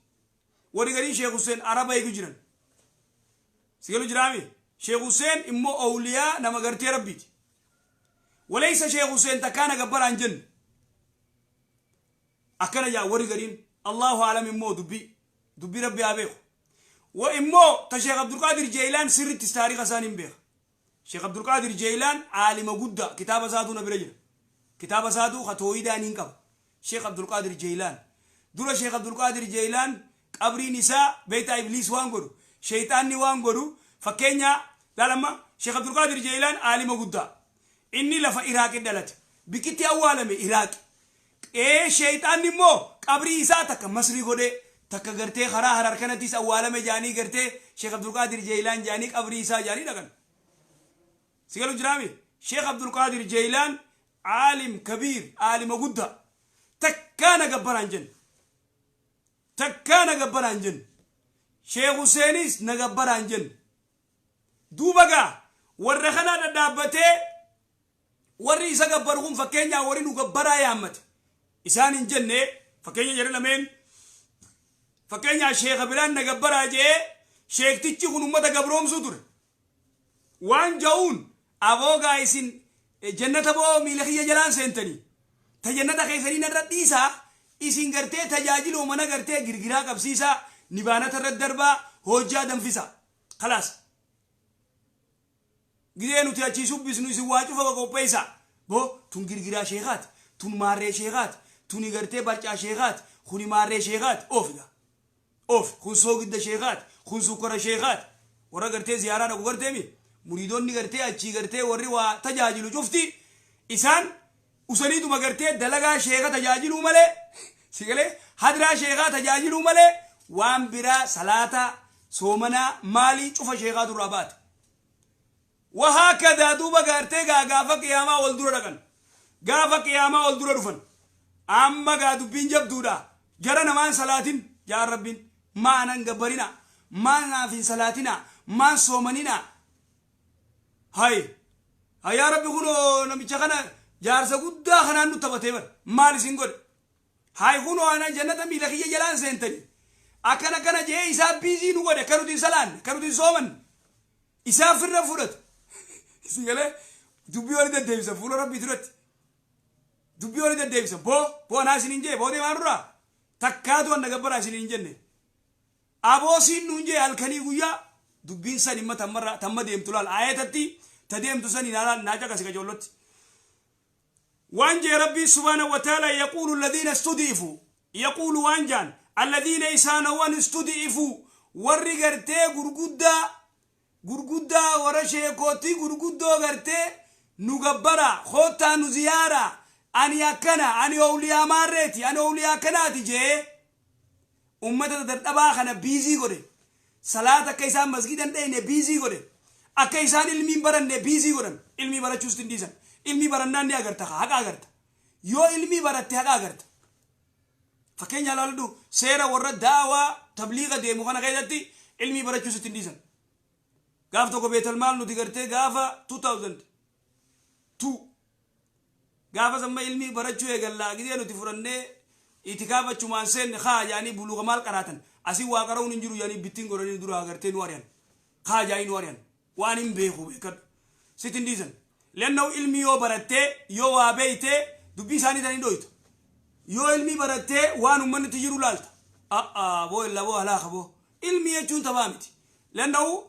Speaker 1: Warri gariin Sheekh Hussein Araba eegu jiran. Sigalu jiraami? Sheekh Hussein immoo awliyaa, nama gartee Rabbiiti. Walaysa Sheekh Hussein takkaana gabbaraan jenne. Akkana jaa warri gariin. Allahu alam, immoo dubbii Rabbi haa beeku. Wa immoo ta Sheekh Abdulqaadir Jeelaan sirrittis taariika isaan hin beeka. Sheekh Abdulqaadir Jeelaan aalima guddaa, kitaaba isaatu na bira jira. Kitaaba isaatu ka tooyidaan hin qaba. Sheekh Abdulqaadir Jeelaan. Dura Sheekh Abdulqaadir Jeelaan qabriin isaa beektaa, Ibliis waan godhu, sheeyxaanni waan godhu, fakkeenya laalamma, Sheekh Abdulqaadir Jeelaan aalima guddaa. Inni lafa Iraaqi dhalate. Bikkitti awwaalame Iraaqi. Ee, sheeyxaanni immoo qabrii isaa takka Masrii godhee, takka gartee karaa Harar kanattis awwaalame jaanii, gartee Sheekh Abdulqaadir Jeelaan jaanii, qabrii isaa jaanii dhaqan. Si galu jiraami? Sheekh Abdulqaadir Jeelaan aalim kabiir, aalima guddaa. Takkaa na gabbaraan jenne. Takkaa na gabbaraan jenne. Sheekh Huseenis na gabbaraan jenne. Duuba gaa warra kanaa dhadhaabbatee warri isa gabbaru kun, fakkeenyaa warri nu gabbaraa yaammate isaan hin jenne. Fakkeenya jedhe lameen, fakkeenyaa sheeka biraan na gabbaraa jee, sheektichi kun ummata gabroomsuu ture. Waan ja'uun, aboogaa isin jannata boo miila kiyya jalaan seentanii, ta jannata keessanii narra dhiisaa, isin gartee tajaajiluu mana gartee girgiraa qabsiisaa, nibaanata irra darbaa, hojjaa danfisaa, kalaas gidee nuti achii shubbisnu isin waa cufa qopheessaa. Boo tun girgiraa sheekaati, tun maarree sheekaati, tuni gartee barcaa sheekaati, kuni maarree sheekaati, oofiga oof, kun soogidda sheekaati, kun sukkara sheekaati. Warra gartee ziyaaraa dhaqu garteemi, muriidonni gartee achii gartee warri waa tajaajilu cufti isaan usaniituma gartee dalagaa sheeka tajaajiluu malee, sigalee hadraa sheekaa tajaajiluu malee, waan biraa salaataa, soomanaa, maalii cufa sheekaatu irraa baate. Wahaakadaa duuba gartee gaa gaafa qiyaamaa wal dura dhaqan, gaafa qiyaamaa wal dura dhufan, amma gaa dubbiin jabduudha. Jara namaan salaatin jaan Rabbiin, maanan gabbarina, maan naaf hin salaatina, maan soomanina? Hay yaa Rabbi, kunoo namicha kana jaarsa guddaa kanaan nu taphatee bar, maal isin godhe? Hay, kunoo ana jannata miila kiyya jalaan seentanii, Akkana kana jee isaa busy nu godhe, akka nuti hin salaanne, akka nuti hin soomanne isaa firra fudhatu. Si galee dubbii wali deddeebisa fuula Rabbii duratti. Dubbii wali deddeebisa. Boo boo anaa isin hin jee, boo deemaa nurraa takkaatu anna gabbaraa isin hin jenne. Aboo siin nuun jee halkanii guyyaa dubbiin san himma tammarra tamma deemtu laal, ayatatti ta deemtu sani naa caqasi qajoollotti. Waan jee Rabbii subhaanahu wa ta'ala: yaquulu alladhiina istudi'ifu, yaquulu waan jaan, alladhiina isaanowwan, istudi'ifu warri gartee gurguddaa gurguddaa, warra sheekootii gurguddoo gartee nu gabbara, koottaa nu ziyaara, ani akkana, ani owliyaa maarreeti, ani owliyaa akkanaati jee ummata dadhabaa kana busy godhe. Salaata akka isaan masgida hin dheyne busy godhe, akka isaan ilmiin baranne busy godhan. Ilmii barachuus hin dhiisan. Ilmii barannaan ni agarta, haqa agarta. Yoo ilmii baratte haqa agarta. Fakkeenya ilaaladhu, seera warra daawaa tabliiqa deemu kana keessatti ilmii barachuus ittiin dhiisan. Gaaf tokko beetalmaal nuti gartee gaafa 2002 gaafa samma ilmii barachuu eegallaa gidee nuti fudhannee itikaafachumaan seenne. Kaa jaanii buluuga maal qaraatan, asii waa qara'uun hin jiru jaanii bittiin godhanii dura agartee nu ari'an. Kaa jaanii nu ari'an. Waan hin beeku beekadhu sitti hin dhiisan. Lenna'u ilmi yoo barattee, yoo waa beeytee, dubbii isaanii tanii dhoytu. Yoo ilmii barattee waan ummanni itti jiru laalta. A'a boo, illa boo, halaaka boo, ilmi jechuun taphaa miti. Lenna'u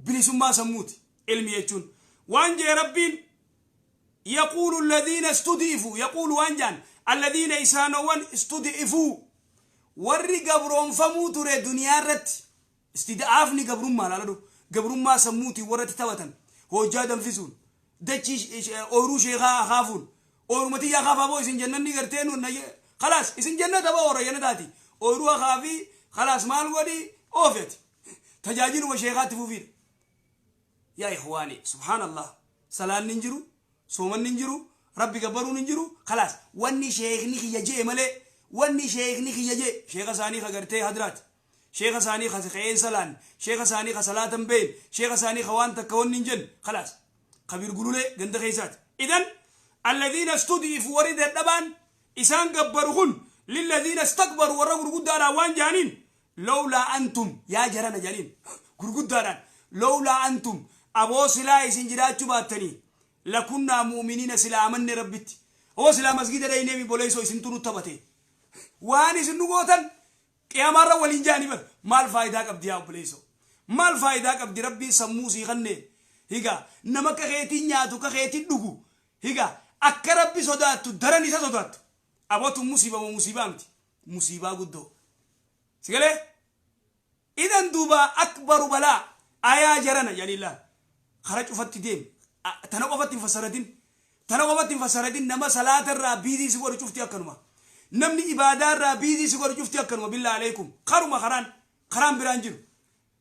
Speaker 1: bilisummaa sammuuti ilmi jechuun. Waan jee Rabbiin: yaquulu alladhiina istudi'ifu, yaquulu waan jaan, alladhiina isaanowwan, istudi'ifuu warri gabroonfamuu ture duniyaa irratti. Istida'aafni gabrummaa laaladhu, gabrummaa sammuutiin warratti taphatan, hojjaa danfisuun, dachii ooyiruu sheekaa akaafuun, ooyiruma tiyya akaafaa boo, isin jannanni gartee nu khalaas isin jannata boo, warra jannataati, ooyiruu akaafii khalaas maal godhi oofeti tajaajiluma sheekaatti fufiidha. Yaa ikhwaani, subhaanallah, salaanni hin jiru, soomanni hin jiru, Rabbi gabbaruun hin jiru. Khalaas wanni sheekni kiyya jee malee, wanni sheekni kiyya jee, sheeka isaanii ka gartee hadraati, sheeka isaanii ka ka'een salaan, sheeka isaanii ka salaatan beeyin, sheeka isaanii ka waan takka wanni hin jenne, khalaas kabiir gululee ganda keessaati. Idan alladhiina istudi'ifu warri dadhabaan isaan gabbaru kun, lilladhiina istakbaru warra gurguddaadhaan waan jaaniin: lawlaa antum yaa jarana jaaniin gurguddaadhaan, lawlaa antum aboo silaa isin jiraachuu baattanii, lakunnaa mu'miniina silaa amanne Rabbitti. Oo silaa masgida dhayneemi boleessoo, isintu nu taphate, waan isin nu gootan qiyaamaarra waliin jaanii bar. Maal faayidaa qabdi yaa obboleessoo? Maal faayidaa qabdi? Rabbiin sammuu sii kanne higa nama akka keetiin nyaatu, akka keetiin dhugu, higa akka Rabbi sodaattu daran isa sodaattu. Abootu musiiba moo musiibaa miti? Musiibaa guddoo sigalee. Idan duuba akbaru balaa ayaa jarana jedhanii kara cufatti deem. Tana qofatti hin fassaratin, tana qofatti hin fassaratin. Nama salaata irraa busy si godhu cufti akkanuma. Namni ibaadaa irraa busy si godhu cufti akkanuma. Billaa aleekum, karuma karaan karaan biraan jiru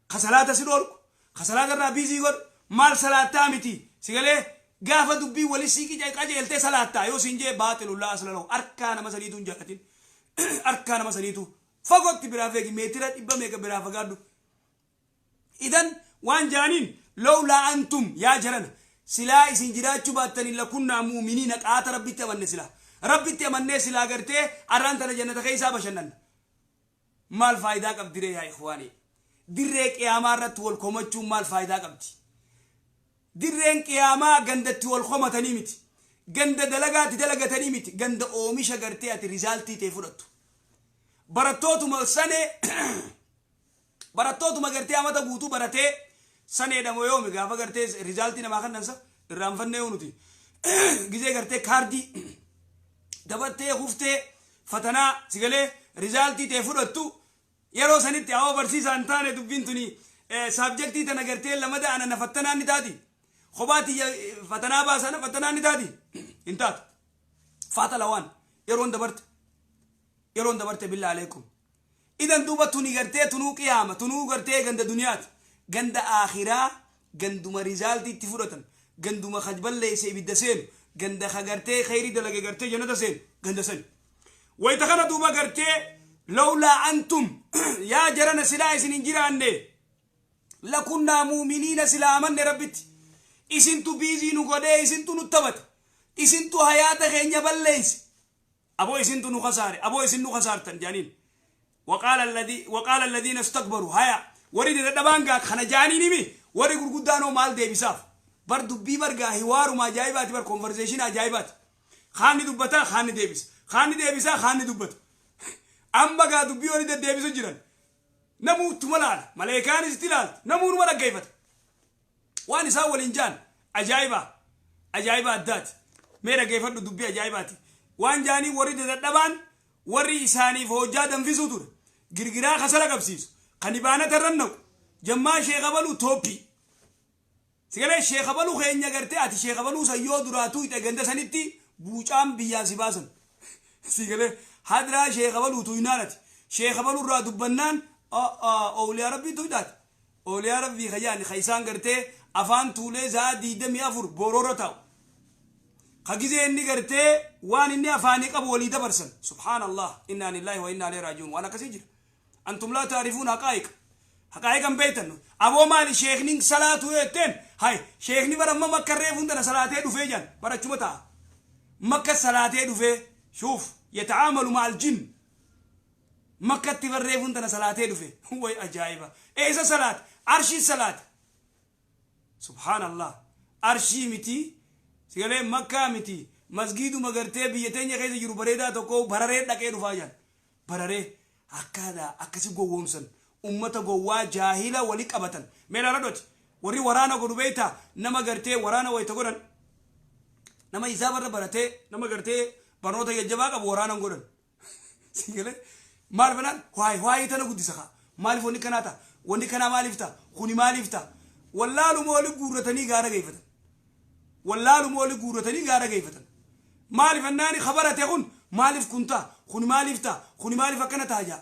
Speaker 1: ka salaata si dhoorku, ka salaata irraa busy godhu, maal salaattaa miti sigalee. Gaafa dubbii wali sii qajeeltee salaattaa yoo siin jee, baaxilullaa asla lahu. Harkaa nama saniitu hin jaalatin, harkaa nama saniitu fagootti biraa feegi, meetira dhibba meeqa biraa fagaadhu. Idan waan jaaniin: lawlaa antum yaa jarana silaa isin jiraachuu baattanii, lakunnaa mu'miniina qaata Rabbitti amanne, silaa Rabbitti amannee silaa gartee arraan tana jannata keessaa bashannanna. Maal faayidaa qabdi ree yaa ikhwaanii? Dirree qiyaamaa irratti wal komachuun maal faayidaa qabdi? Dirreen qiyaamaa gandatti wal komatanii miti, ganda dalagaatti dalagatanii miti, ganda oomisha gartee ati result ta'e fudhattu. Barattootuma sanee, barattootuma gartee amata guutuu baratee saneedhamo yoomi gaafa gartee result namaa kannansa irraanfannee nuti gizee gartee kaardii dabartee kuftee fatanaa sigalee result ta'e fudhattu. Yeroo sanitti awoo barsiisaa hin taane, dubbiin tuni subject tana gartee lamada ana na fattanaan ni taati, kophaatti fatanaa baasaa na fattanaan ni taati, hin taatu. Faata lawaan yeroon dabarte, yeroon dabarte. Billaa aleekum, idan duuba tuni gartee tunuu qiyaama, tunuu gartee ganda duniyaati. Ganda aakhiraa ganduma result itti fudhatan, ganduma balleesse ibidda seenu, ganda ka gartee kheyrii dalage gartee jannata seenu, ganda sani. Wayta kana duuba gartee lawlaa antum yaa jarana silaa isin hin jiraanne, lakunnaa mu'miniina silaa amanne Rabbitti. Isintu busy nu godhee, isintu nu taphate, isintu hayaata keenya balleeyse, aboo isintu nu kasaare, aboo isin nu kasaartan jaaniin. وقال الذين استكبروا هيا ورد دبانغا خنجاني نمي ورد غرغدانو مال ديبساف بر دبي برغا حوار ما جايبات بر كونفرزيشن عجايبات خاني دبتا خاني ديبس خاني ديبسا خاني دبت اما غا دبي ورد ديبسو جيران نمو تملال ملائكان استلال نمو نمرا كيفت وان ساول انجان عجايبا عجايبا الدات ميرا كيفت دبي عجايباتي وان جاني ورد دبان وري إساني فوجا دنفسو تور غرغرا خسر قبسيس خنيبانا ترنو جما شيخ بلو توبي سيغلي شيخ بلو خينيا غرتي اتي شيخ بلو سيو دراتو يتغند سنتي بوچام بيا سيباسن سيغلي حضرا شيخ بلو توينانت شيخ بلو را دبنان اولياء ربي تويدات اولياء ربي خيان خيسان غرتي افان تولي زا ديدم يافور بورورتاو خجزي إني قرتي وان إني أفاني قبو ولي دبرسن سبحان الله إنا لله وإنا إليه راجعون وأنا كسيجر أنتم لا تعرفون حقائق حقائق بيتن أبو مالي شيخني صلاة يتين هاي شيخني برا ما مكة ريفون دنا صلاة دفيجان برا شو مكة صلاة دفي شوف يتعامل مع الجن مكة تبر ريفون دنا صلاة دفي هو عجائبة إيه صلاة عرشي صلاة سبحان الله عرشي متي سيغلي مكة متي مسجد مغرتي بيتين يا كيس جرو بريدا توكو براري دكي رفاجان براري أكادا أكسي غوومسن أمتا غوا جاهلة ولي قبطن ميلا ردوت وري ورانا غربيتا نما غرتي ورانا ويتغورن نما إزابر برتي نما غرتي بنوتا يجبا قب ورانا غورن سيغلي مال بنان واي واي تنا غدي سخا مالف وني كناتا وني كنا مالفتا خوني مالفتا والله مولي غورتني غارا غيفتن والله مولي غورتني غارا غيفتن مالف انني خبرت يكون مالف كنتا خوني مالفتا خوني مالف كنتا جا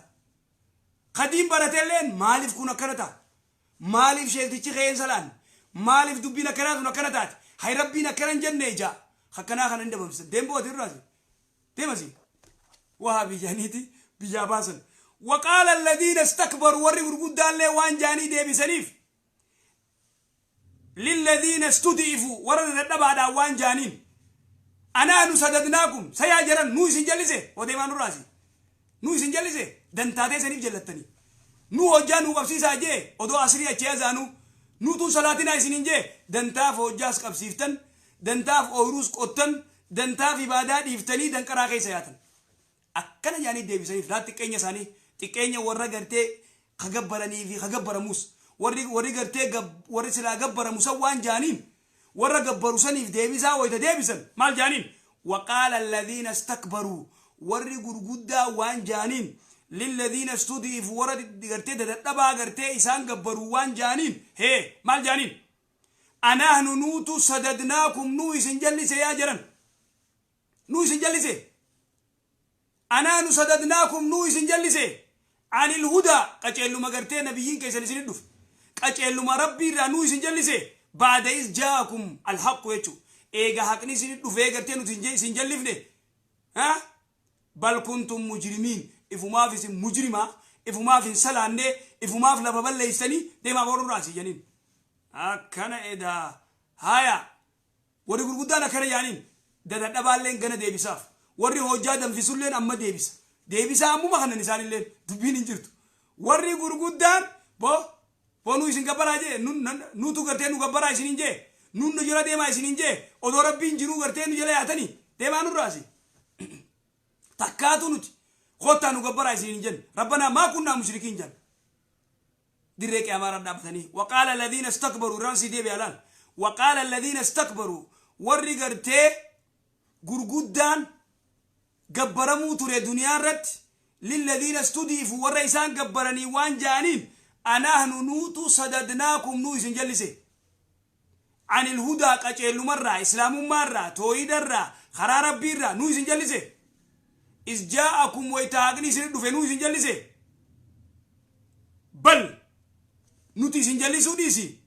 Speaker 1: قديم برتلين مالف كنا كنتا مالف شيخ خين سلان مالف دبينا كنتا كنتات هاي ربينا كرن جنة جا خكنا خنن دبمس ديمبو تيراسي ديمسي وهابي جانيتي بجاباسن وقال الذين استكبروا وري غرغدان لي وان جاني ديبي سنيف للذين استضعفوا ورد دبا وان جانين انا نسددناكم سياجرن نو سنجلسه وديمان راسي نو سنجلسه دنتاتي سنيف جلتني نو هجانو قبسيسا جي ودو عصري اچيزانو نو تو صلاتنا سنين جي دنتاف هجاس قبسيفتن دنتاف اوروس قوتن دنتاف عبادات ديفتني دنقرا كيسياتن اكنا جاني ديبي سنيف لا تقنيا ساني تقنيا ورا غرتي خغبرني في خغبرموس وري غرتي وري سلا غبرموس وان جانين ورا غبرو سنيف ديبيسا ويتا ديبيسن مال جانين وقال الذين استكبروا وري غرغدا وان جانين للذين استضعفوا ورا غرتي ددبا غرتي إسان غبرو وان جانين هي مال جانين انا نوت سددناكم نو سنجلس يا جرن نو سنجلس انا سددناكم نو سنجلس عن الهدى قچلو مغرتي نبيين كيسن سندف قچلو ما ربي را نو سنجلس بعد إذ جاءكم الحق يچو ايغا حقني سندف ايغرتي نو سنجلفني ها بل كنتم مجرمين افما في مجرمه افما في سلانه افما في لببل ليسني ديما بورو راسي جنين اكنا ادا هايا وري غرغدانا كره يانين دددبالين غنا ديبيساف وري هوجا دنفسولين اما ديبيس ديبيسا امو مخنن اسانيلين دبين انجرتو وري غرغدان بو بونو isin gabbaraa jee nutu gartee nu gabbaraa isinin jee nun nu jala deemaa isinin jee odoo rabbiin jiruu gartee nu jala yaatanii deemaa nurraasi takkaatu nuti kottaa nu gabbaraa isinin jen rabbanaa maa kunnaa mushrikiin jen dirree qiyaamaa irra dhaabbatanii waqaala alladhiina istakbaruu irraan sii deebi'a laal waqaala alladhiina istakbaruu warri gartee gurguddaan gabbaramuu ture duniyaa irratti lilladhiina istudiifu warra isaan gabbaranii waan ja'aniin أنحن نوت صددناكم نو سنجلسه عن الهدى قچلو مرة إسلام مرة توحيد مرة خرا ربي مرة نو سنجلسه إذ جاءكم ويتاغني سندف نو سنجلسه بل نوتي سنجلسو ديسي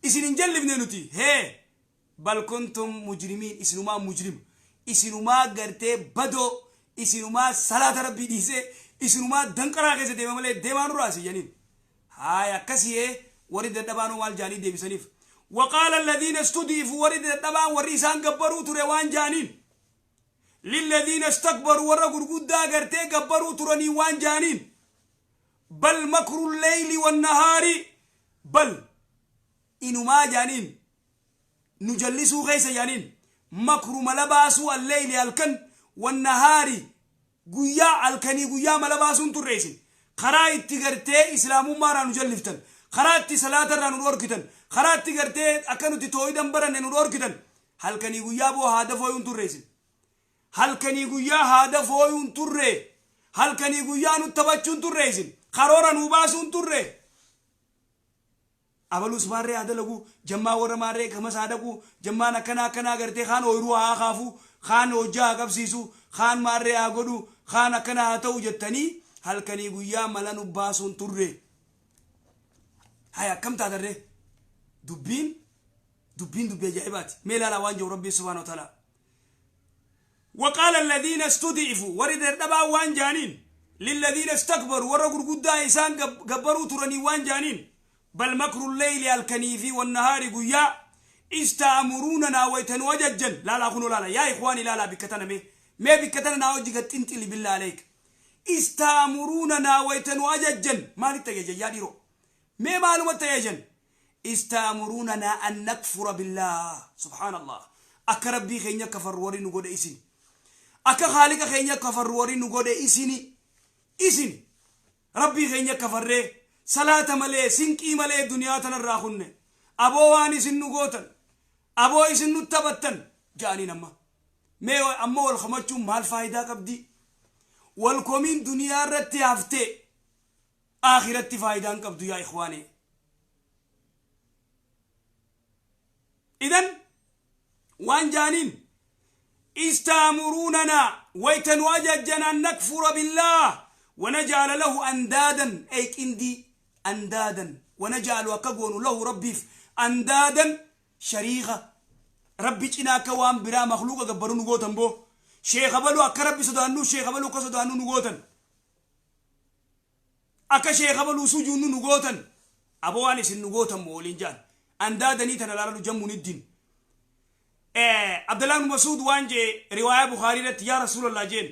Speaker 1: إسنجلفني نوتي هي بل كنتم مجرمين إسنما مجرم إسنما غرتي بدو إسنما صلاة ربي ديسي إسنما دنقرا كيسه ديما ملي ديما نراسي جنين هاي كسيه ورد الدبانو مال جاني ديبي سنيف وقال الذين استضعفوا ورد الدبان وريسان غبروا تروان جانين للذين استكبروا ورا غرغدا غرتي غبروا ترني وان جانين Bal makru leyli wannahaari, bal inumaa jaaniin nu jallisuu keessa jaaniin, makru mala baasuu, alleyli halkan, wannahaari guyyaa, halkanii guyyaa mala baasuun turre. Isin karaa itti gartee islaamummaarraa nu jalliftan, karaa itti salaatarraa nu dhorkitan, karaa itti gartee akka nuti tooyidan baranne nu dhorkitan, halkanii guyyaa boo haada fooyuun turre. Isin halkanii guyyaa haada fooyuun turre, halkanii guyyaa nu taphachuun turre, isin karoora nu baasuun turre. Abalus maarree haa dalagu, jammaa warra maarree kamas haa dhaqu, jammaan akkanaa akkanaa gartee kaan ooyiruu haa kaafu, kaan hojjaa haa qabsiisu, kaan maarree haa godhu, kaan akkana haa ta'u jettanii halkanii guyyaa mala nu baasuun turre. Haya, akkam taatarree? Dubbiin dubbiin dubbii ajaa'ibaati. Mee ilaalaa waan jiru Rabbiin subhaana wa ta'ala. وقال الذين استضعفوا، warri dadhabaa waan jaaniin، للذين استكبروا، warra gurguddaa isaan gabbaruu turanii waan jaaniin، بل مكر الليل halkanii fi والنهار guyyaa إذ تأمروننا waytanuu ajajjan. Laalaa kunoo, laala yaa ikhwaani, laalaa bikka tana. Mee bikka tana naa hojii gad xinxili, بالله عليك. إذ تأمروننا waytanuu ajajjan, maalitti ajajan yaa dhiiroo? Mee maalumatti ajajan? إذ تأمروننا أن نكفر بالله. سبحان الله, akka Rabbii keenya kafarru warri nu godhe isin, akka Khaaliqa keenya kafarru warri nu godhe isini. Isin Rabbii keenya kafarree salaata malee, sinqii malee duniyaa tanarraa kunne. Aboo, waan isin nu gootan, aboo isin nu taphattan ja'aniin. Amma mee amma wal komachuun maal faayidaa qabdi? Wal komiin duniyaa irratti haftee aakiratti faayidaan qabdu yaa ikhwaane. Idan waan jaaniin إذ تأمروننا wayta nu ajajjan أن نكفر بالله ونجعل له أندادا، أي قندي، أندادا، ونجعل akka goonu، له Rabbiif، أندادا شريكا، Rabbi cinaa akka waan biraa makhluuqa gabbaruu nu gootan. Boo, sheekha baluu akka Rabbi sodaannu, sheekha baluu akka sodaannu nu gootan, akka sheekha baluu sujuunnu nu gootan. Aboo, waan isin nu gootan moo waliin jaan. Andaadanii tana laalu jammuun iddin. Abdullah ibn Mas'ud waan jee riwaayaa Bukhaarii irratti, yaa Rasuulallah jeen,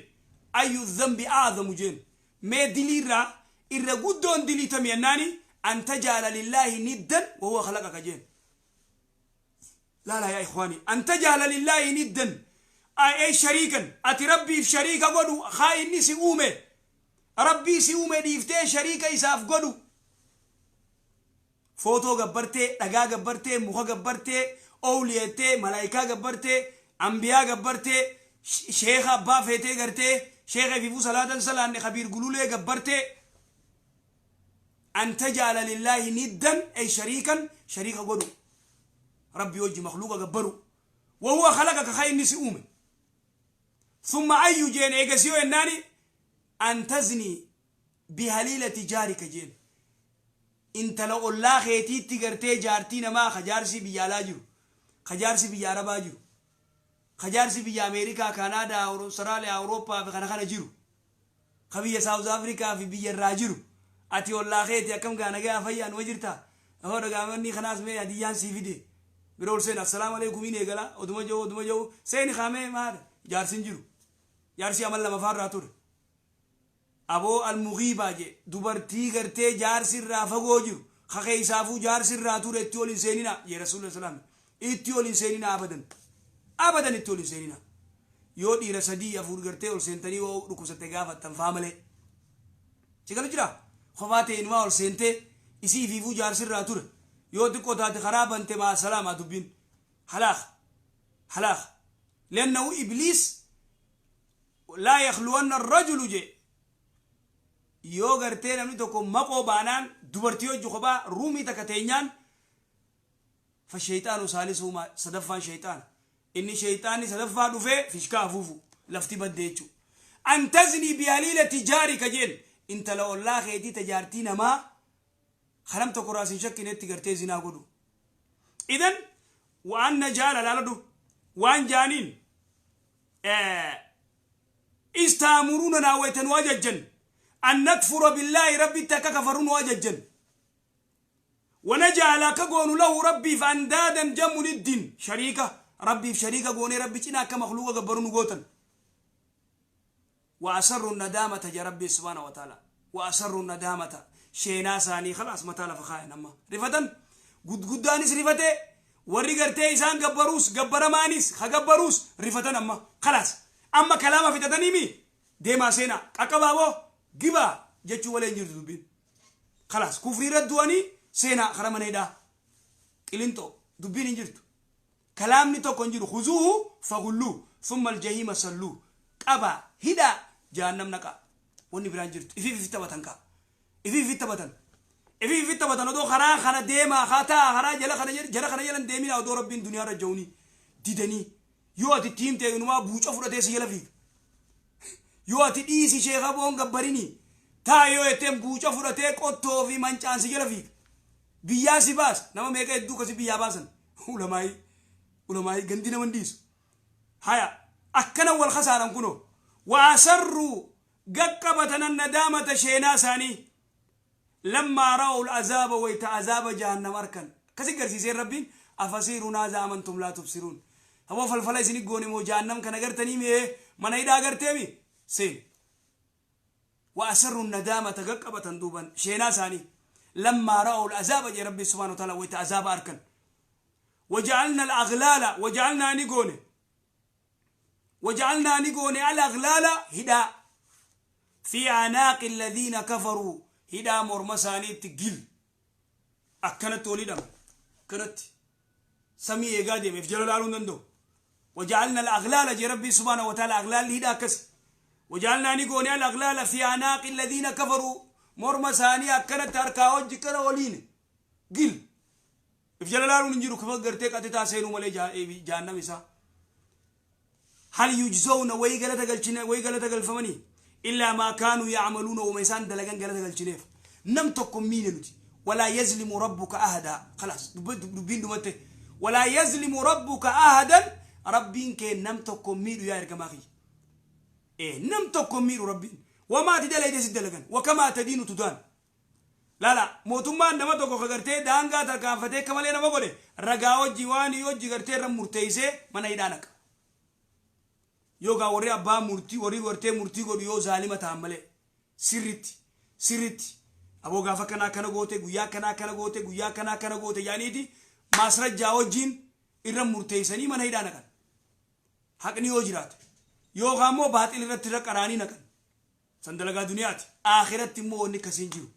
Speaker 1: أي الذنب أعظم jeen, mee diliirraa irra guddoon dilii tami yennaani, أن تجعل لله ندا وهو خلقك jeen. لا لا يا إخواني, أن تجعل لله ندا أي شريكا, ati Rabbiif shariika godhu. Haa inni si uume, Rabbii si uume dhiiftee shariika isaaf godhu. Footoo gabbartee, dhagaa gabbartee, muka gabbartee, owliyettee, malaayikaa gabbartee, ambiyaa gabbartee, sheeka abbaa feetee gartee sheeka ififuu salaatan salaanne kabiir gululee gabbartee. أن تجعل لله ندا أي شريكا, shariika godhu, Rabbi wajji makhluuqa gabbaru، وهو خلقك, haa inni si uume. ثم أي jeen, eegasiyoo ennaani, أن تزني بحليلة جارك jeen, intala ollaa keetiitti gartee jaartii namaa, ka jaarsi biyya alaa jiru, ka jaarsi biyya arabaa jiru, ka jaarsi biyya Ameerikaa, Kaanaadaa, Awustiraaliyaa, Awurooppaa fi kana kana jiru, ka biyya South Afrikaa fi biyya irraa jiru, ati ollaa keeti, akkam gaa, nagaa, fayyaa, numa jirta, hoo dhagaamanni kanaas mee hadiyyaan sii fide, bira ol seena, assalaamu alaikum eegala, oduma jiru oduma jiru seeni kaamee maal jaarsin jiru, jaarsi amal lama faarraa ture. Aboo, almugiibaa je, dubartii gartee jaarsi irraa fagoo jiru, ka keeysaafuu jaarsi irraa ture itti ol hin seenina jee Rasuulli salaam. Itti ol hin seenina, abadan abadan itti ol hin seenina. Yoo dhiira sadii afur gartee ol seentanii yoo dhukkubsatte gaafattan faa malee. Si galu jira, kophaa ta'e inumaa ol seentee isii fiifuu jaarsi irraa ture yoo xiqqoo taate karaa bante, maa salaamaa, dubbiin halaaq halaaq. لأنه إبليس لا يخلون الرجل je, yoo gartee namni tokko maqoo baanaan dubartii hojii kophaa ruumii takka teenyaan, فالشيطان ثالثهما, sadaffaan shayxaana. Inni shayxaanni sadaffaa dhufee fishkaa afuufu, lafti badde jechuudha. أن تزني بحليلة جارك jeen, intala ollaa keetii tajaartii namaa kanam tokko raas hin shakkinetti gartee zinaa godhu. Idan waan na jaala laaladhu waan jaaniin إذ تأمروننا wayta nu ajajjan أن نكفر بالله, Rabbitti akka kafarru nu ajajjan، ونجعل akka goonu، له Rabbiif، أندادا جمع ند شريكا, Rabbiif shariika goonee Rabbi cinaa akka makhluuqa gabbaru nu gootan. وأسروا الندامة ja Rabbi سبحانه وتعالى, وأسروا الندامة. Sheenaa isaanii khalaas mataa lafa kaayan. Amma rifatan, gudguddaanis rifate, warri gartee isaan gabbaruus, gabbaramaanis ha gabbaruus rifatan. Amma khalaas, amma kalaama fixataniimi deemaa seenaa qaqqabaaboo gibaa jechuu walee hin jirtu dubbiin. Khalaas, kufrii irra du'anii seenaa kara mana hidhaa Qilinxoo. Dubbiin hin jirtu, kalaamni tokko hin jiru. Khuzuuhu fagulluu thumma aljahiima salluu, qabaa hidhaa, jahannam naqaa. Wanni biraan jirtu ifiif ifi taphatan kaa, ifiif ifi taphatan, ifiif ifi taphatan. Odoo karaa kana deemaa haa ta'a, karaa jala kana jara kana jalan deeminaa, odoo Rabbiin duniyaa irra ja'unii didanii. Yoo ati itti himte inumaa buuca fudhatee si jala fiiga. Yoo ati dhiisi sheeka boon gabbarinii taa yoo jetteen, buuca fudhatee qottoo fi mancaan si jala fiiga, biyyaa si baasa. Nama meeqa hedduu kasi biyyaa baasan. Ulamaayii gandi nama hin dhiisu. Haya, akkana wal kasaaran kunoo. Wa asarruu, gaqqabatan, nadaamata, sheenaa isaanii, lammaa ra'u azaaba, wayta azaaba jahannam arkan. Akkasi garsiiseen Rabbiin. Afasiirun haazaa amantum laa tubsiruun. Haboo, falfala isini goone moo? Jahannam kana gartanii mee? Mana hidhaa garteemi seen. Wa asarru nadaamata, gaqqabatan duuban sheenaa isaanii, lammaa ra'u azaaba jee Rabbiin subhaanahu wa ta'ala, wayta azaaba arkan. Waja'alna al-aghlaala, waja'alnaa ni goone, waja'alnaa ni goone, al-aghlaala, hidhaa, fi anaaqi alladhiina kafaruu, hidhaa morma isaaniitti gil akkanatti ol hidhama, akkanatti samii eegaa deemeef jala laaluu hin danda'u. Waja'alna al-aghlaala jee Rabbiin subhaanahu wa ta'ala. Aghlaalli hidhaa akkasi. Waja'alnaa ni goone, al-aghlaala fi anaaqi alladhiina kafaruu, morma isaanii akkanatti harkaa hojji kana oliin gil if jala laaluun hin jiru. Kifa gartee qaxitaa seenuu malee jahannam isaa. Hal yujzawna, wayii galata galchine, wayii galata galfamanii, illaa maa kaanuu yacmaluuna, wama isaan dalagan galata galchineef. Nam tokko hin miine nuti. Walaa yazlimu rabbuka ahadaa. Khalaas, dubbiin dhumatte. Walaa yazlimu rabbuka ahadan, Rabbiin kee nam tokko hin miidhu. Yaa ergamaa kiyya, ee nam tokko hin miidhu Rabbiin. Wamaa ati dalayde si dalagan. Wakamaa tadiinu tudaan. Lala, mootummaan nama tokko ka gartee daangaa tarkaanfatee akka malee nama godhe ragaa hojii waan hojii gartee irra murteessee mana hidhaa naqa. Yookaan warri abbaa murtii, warri gartee murtii godhu yoo zaalima ta'an malee sirritti sirritti, aboo gaafa akkanaa akkana goote, guyyaa akkanaa akkana goote, guyyaa akkanaa akkana goote yaaniiti maasrajjaa wajjiin irra murteessanii mana hidhaa naqan. Haqni yoo jiraate yookaan immoo baaxil irratti irra qaraanii naqan. San dalagaa duniyaati. Akhiratti immoo wanni akkasiin jiru.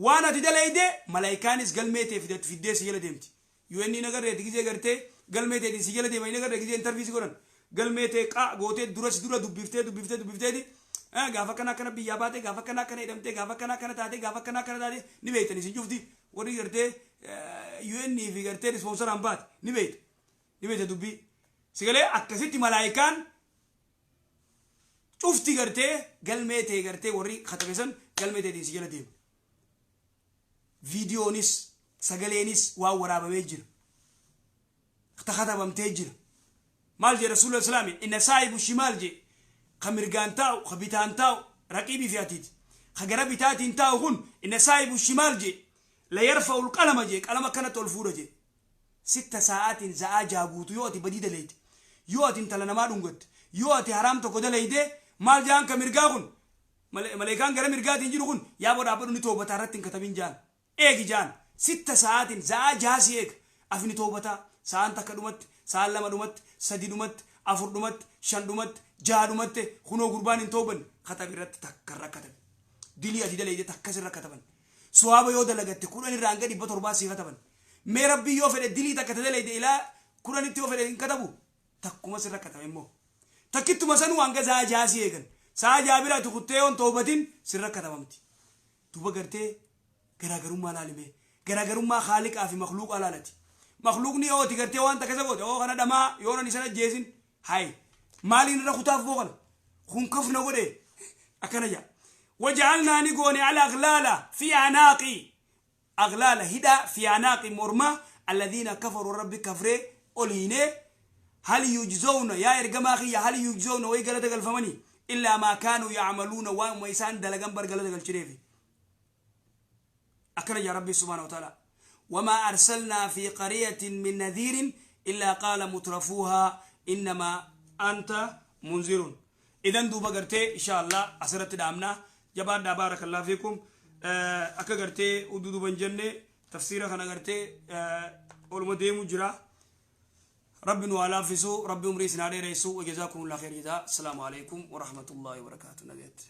Speaker 1: Waan ati dalayde malaayikaanis galmee tee fiddee si jala deemti. UN nagarreeti gizee gartee galmee teetiin si jala deemanii, nagarree gizee interview si godhan. Galmee tee qaa gootee dura si dura dubbiftee dubbiftee dubbifteeti, gaafa akkana akkana biyyaa baate, gaafa akkana akkana hidhamtee, gaafa akkana akkana taate, gaafa akkana akkana taate ni beektan isin cufti. Warri gartee UN fi gartee sponsoraan baate ni beekta. Ni beekta dubbii. Sigalee akkasitti malaayikaan cufti gartee galmee ta'e gartee warri katabe san galmee ta'eetiin si jala deema. Viidiyoonis sagaleenis waan waraabamee jira. Katabamtee jira. Maal jedhe Rasuulullah Islaami? Inna saahibu shimaal je, ka mirgaan taa'u, ka bitaan taa'u, raqiibii fi atiiti. Ka gara bitaatiin taa'u kun, inna saahibu shimaal je la yarfa'u qalama je, qalama akkanatti ol fuudha je. Sitta sa'aatiin, za'aa 6 guutu yoo ati badii dalayte, yoo ati intala namaa dhungatte, yoo ati haraam tokko dalayte, maal jaan ka mirgaa kun, maleekaan gara mirgaatiin jiru kun, yaa boo dhaabbadhu, ni toobataa, irratti hin katabin jaan, eegi jaan. Sitta sa'aatiin, za'aa 6 si eega. Afni toobataa, sa'aan 1 dhumatti, sa'aan 2 dhumatti, 3 dhumatti, 4 dhumatti, 5 dhumatti, 6 dhumatte, kunoo gurbaan hin toobanne, katabi irratti, takka irra katabi. Dilii ati dalayte takkas irra kataban. Suwaaba yoo dalagatte 10 irraa hanga 700 sii kataban. Mee Rabbii yoo fedhe dilii takka ta dalayte ilaa 10tti yoo fedhe hin katabu? Takkuma sirra katame immoo takkittuma sanuu hanga sa'a 6 si eegan. Sa'a 6 bira ati kuttee yoon toobatin sirra katabamti. Duuba gartee garaagarummaa laalimee, garaagarummaa haaliqaa fi makluuqaa laalati. Makluuqni yoo ati gartee waan takka isa goote, oo kana dhamaa yoo nan isan ajjeesin hay maaliin irra kutaaf, boo kana kun kafna godhe akkana jaa. Waja'alnaa ni goone, al aghlaala fi anaaqi, aghlaala, hidhaa, fi anaaqi, mormaa, alladhiina kafaru, Rabbi kafree oliinee. Hal yujzawna, yaa ergamaa kiyya, hal yujzawna, way galata galfamanii, illaa maa kaanuu yacmaluuna, waanuma isaan dalagan bar galata galchineefi. Akkana jaa Rabbi subhaanahu wa ta'ala: wamaa arsalnaa fi qaryatin min nadhiirin illaa qaala mutrafuuhaa innamaa anta munzirun. Idan duuba gartee insha Allah asirratti dhaabna. Jabaadhaa, baarakallahu fiikum. Akka gartee udduduban jenne tafsiira kana gartee oluma deemu jira. Rabbi nu haa laaffisu, Rabbi umrii isin haa dheeressu. Wajazaakumullah khayr jazaa. Assalaamu alaikum warahmatullahi wabarakaatu. Nageetti.